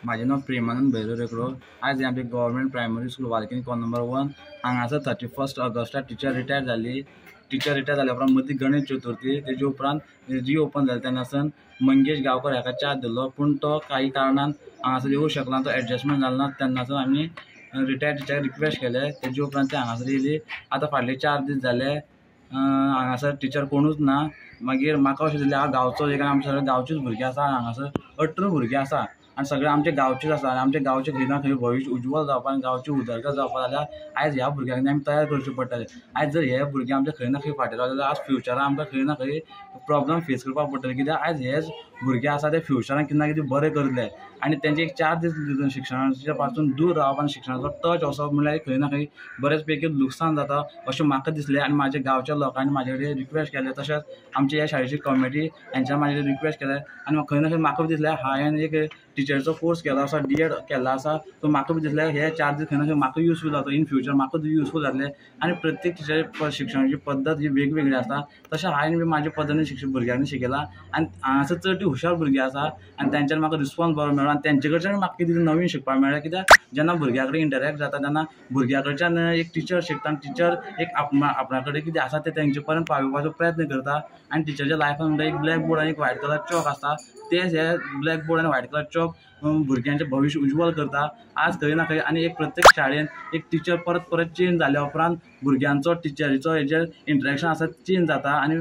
म्हाजें नांव प्रेमानंद भैरव रेकडो. आयज हें आमचें गव्हर्मेंट प्रायमरी स्कूल वालकिनी कॉर्नर नंबर 1 हांगासर 31 ऑगस्टाक टिचर रिटायर जाली. टिचर रिटायर जाल्या उपरांत मदीं गणेश चतुर्थी तेजे उपरांत रिओपन जालें तेन्नासान मंगेश गांवकर हाका चार्ज दिलो, पूण तो काही कारणान हांगासर येवंक शकना, तो एडजस्टमेंट जालो ना. तेन्नासान आमी रिटायर्ड टिचराक रिक्वेस्ट केले, तेजे उपरांत ते हांगासर येयली. आतां फाटले 4 दीस जाले हांगासर टिचर कोणूच ना. मागीर म्हाका अशें दिसलें हांव गांवचो एक, आमचे सगळे गांवचेच भुरगे आसा हांगासर, 18 भुरगे आसा आनी सगळे आमचे गांवचेच आसा आनी आमच्या गांवचे खंय ना खंय भविश्य उज्वल जावपाक आनी गांवची उदरगत जावपाक जाल्यार आयज ह्या भुरग्यांनी आमी तयार करचे पडटले. आयज जर हे भुरगे आमचे खंय ना खंय फाटीं रावले जाल्यार आज फ्युचराक आमकां खंय ना खंय प्रॉब्लम फेस करपाक पडटले. कित्याक आयज हेच भुरगे आसा ते फ्युचरान कितें ना कितें बरें करतले आनी तेंचे एक 4 दीस शिक्षणाच्या पासून दूर रावप आनी शिक्षणाचो टच वचप म्हणल्यार खंय ना खंय बरेच पैकी लुकसाण जाता अशें म्हाका दिसलें. आनी म्हाज्या गांवच्या लोकांनी म्हाजे कडेन रिक्वेस्ट केलें, तशेंच आमच्या ह्या शाळेची कमिटी हेंच्या म्हाजे कडेन रिक्वेस्ट केलें आनी खंय ना खंय म्हाका दिसलें हांवें एक टिचरीचो कोर्स केलो आसा, डी.एड केल्लो आसा, सो म्हाका बी दिसलें हे 4 दीस खंय ना खंय म्हाका युजफूल जाता, इन फ्युचर म्हाका युजफूल जातलें. आनी प्रत्येक टिचरी शिक्षणाची पद्दत ही वेगवेगळी आसता, तशें हांवें बी म्हाज्या पद्दतीन शिक्षण भुरग्यांनी शिकयलां आनी हांगासर चड हुशार भुरगीं आसा आनी तेंच्यान म्हाका रिस्पोन्स बरो मेळ्ळो आनी तेंचे कडच्यान म्हाका कितें नवीन शिकपाक मेळ्ळें. कित्याक जेन्ना भुरग्यां कडेन इंटरेक्ट जाता तेन्ना भुरग्यां कडच्यान एक टिचर शिकता आनी टिचर एक आपणा कडेन कितें आसा तें तेंचे पर्यंत पावोवपाचो प्रयत्न करता. आनी टिचरच्या लायफान म्हणटा एक ब्लॅक बोर्ड आनी एक व्हायट कलर चॉक आसता, तेच हे ब्लॅक बोर्ड आनी व्हायट कलर चॉक भुरग्यांचें भविश्य उज्वल करता. आज खंय ना खंय आनी एक प्रत्येक शाळेन एक टिचर परत परत चेंज जाल्या उपरांत भुरग्यांचो टिचरीचो हेजेर इंटरेक्शन आसा चेंज जाता आनी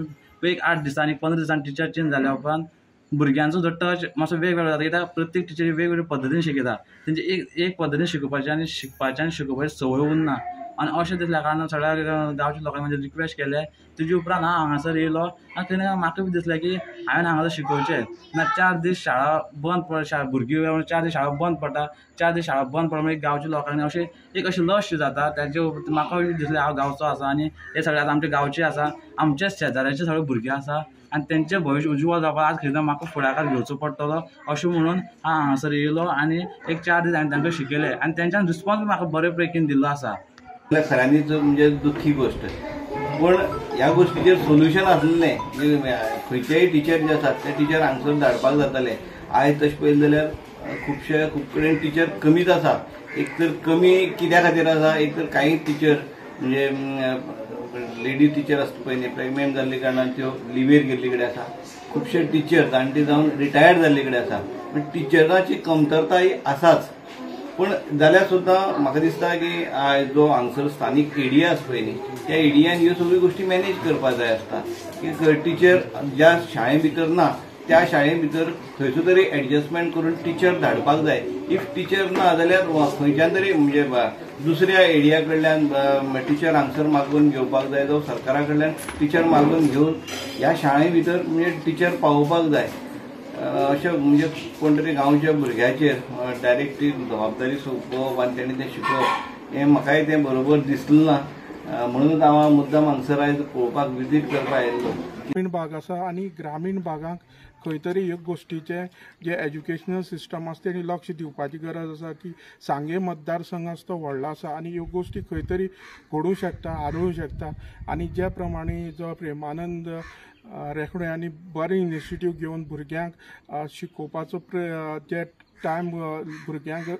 एक 8 दिसांनी 15 दिसांनी टिचर चेंज जाल्या उपरांत भुरग्यांचो जो टच मातसो वेगवेगळो जाता. कित्याक प्रत्येक टिचरी वेगवेगळे पद्दतीन शिकयता, तेंचे एक एक पद्दतीन शिकोवपाचें आनी शिकपाचें आनी शिकोवपाची संवय उरना. आनी अशें दिसल्या कारणान सगळ्या गांवच्या लोकांनी म्हाजेर रिक्वेस्ट केलें. तेजे उपरांत हांव हांगासर येयलो आनी खंय ना म्हाका बी दिसलें की हांवें हांगासर शिकोवचें ना. 4 दीस शाळा बंद पड, शाळा भुरगीं 4 दीस शाळा बंद पडटा, 4 दीस शाळा बंद पडटा मागीर गांवच्या लोकांनी अशें एक अशें लश जाता. तेजे म्हाका दिसलें हांव गांवचो आसा आनी हे सगळे आतां आमचे गांवचे आसा, आमच्याच शेजाऱ्याचे सगळे भुरगे आसा आनी तेंचें भविश्य उज्वल जावपाक आज खंय म्हाका फुडाकार घेवचो पडटलो अशें म्हणून हांव हांगासर येयलो आनी एक 4 दीस हांवें तांकां शिकयलें आनी तेंच्यान रिस्पोन्स म्हाका बरे पैकीन दिल्लो आसा. खऱ्यांनीच म्हणजे दुख्खी गोश्ट, पूण ह्या गोश्टीचेर सोल्युशन आसलें. खंयचेय टिचर जे आसात ते टिचर हांगसर धाडपाक जाताले. आयज तशें पळयलें जाल्यार खुबशे खूब कडेन टिचर कमीच आसा. एक तर कमी कित्या खातीर आसा, एक तर कांय टिचर म्हणजे लेडीज टिचर आसता पळय न्ही, प्रेग्नंट जाल्ले कारणान त्यो लिवेर गेल्ले कडेन आसा. खुबशे टिचर जाणटे जावन रिटायर्ड जाल्ले कडेन आसा. पण टिचराची कमतरताय आसाच. पूण जाल्यार सुद्दां म्हाका दिसता की आयज जो हांगसर स्थानीक एडिया आसा पळय न्ही, त्या एडियान ह्यो सगळ्यो गोश्टी मॅनेज करपाक जाय आसता की टिचर ज्या शाळे भितर ना त्या शाळे भितर खंयचो तरी एडजस्टमेंट करून टिचर धाडपाक जाय. If teacher ना जाल्यार खंयच्यान तरी म्हणजे दुसऱ्या एडिया कडल्यान टिचर हांगसर मागून घेवपाक जाय, जावं सरकारा कडल्यान टिचर मागून घेवन ह्या शाळे भितर म्हणजे टिचर पावोवपाक जाय. अशें म्हणजे कोण तरी गांवच्या भुरग्याचेर डायरेक्ट ती जबाबदारी सोंपोवप आनी तेणें तें शिकोवप हें म्हाकाय तें बरोबर दिसलें ना. म्हणूनच हांव मुद्दाम हांगसर आयज पळोवपाक विजीट करपाक आयिल्लो. ग्रामीण भाग आसा आनी ग्रामीण भागांक खंय तरी ह्यो गोश्टीचें जें एज्युकेशनल सिस्टम आसा तेणी लक्ष दिवपाची गरज आसा की सांगें मतदारसंघ आसा तो व्हडलो आसा आनी ह्यो गोश्टी खंय तरी घडूंक शकता, आदळूंक शकता. आनी ज्या प्रमाणे जो प्रेमानंद रेखडो आनी बरें इनिशिएटीव घेवन भुरग्यांक शिकोवपाचो जे टायम भुरग्यांक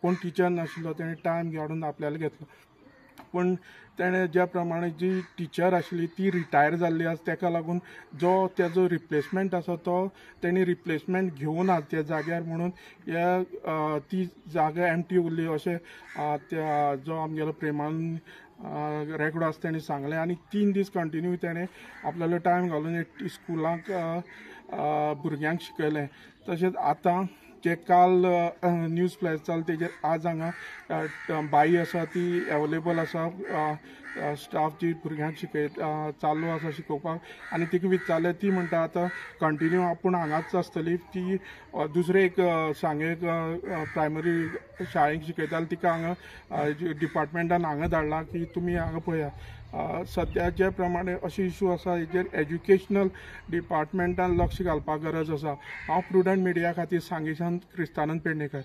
कोण टिचर नाशिल्लो तेणें टायम काडून आपल्याला घेतलो, पूण तेणें ज्या प्रमाणे जी टिचर आशिल्ली ती रिटायर जाल्ली आसा, तेका लागून जो तेजो रिप्लेसमेंट आसा तो तेणी रिप्लेसमेंट घेवना त्या जाग्यार, म्हणून ह्या ती जागा एम्प्टी उरली अशें त्या जो आमगेलो प्रेमान रेकडो आसा तेणें सांगलें. आनी 3 दीस कंटिन्यू तेणें आपल्यालो टायम घालून स्कुलांक भुरग्यांक शिकयलें. तशेंच आतां जे काल न्यूज फ्लॅश जाल तेजेर आज हांगा बाई आसा ती एवेलेबल आसा, स्टाफ जी भुरग्यांक शिकयता चालू आसा शिकोवपाक. आनी तिका विचारलें ती म्हणटा आतां कंटिन्यू आपूण हांगाच आसतली. ती दुसरे एक सांगें प्रायमरी शाळेक शिकयताली, तिका हांगा डिपार्टमेंटान हांगा धाडला की तुमी हांगा पळया. सद्या जे प्रमाणे अशे इशू आसा हेजेर एज्युकेशनल डिपार्टमेंटान लक्ष घालपाक गरज आसा. हांव प्रुडंट मिडिया खातीर सांगेच्यान क्रिस्तानंद पेडणेकर.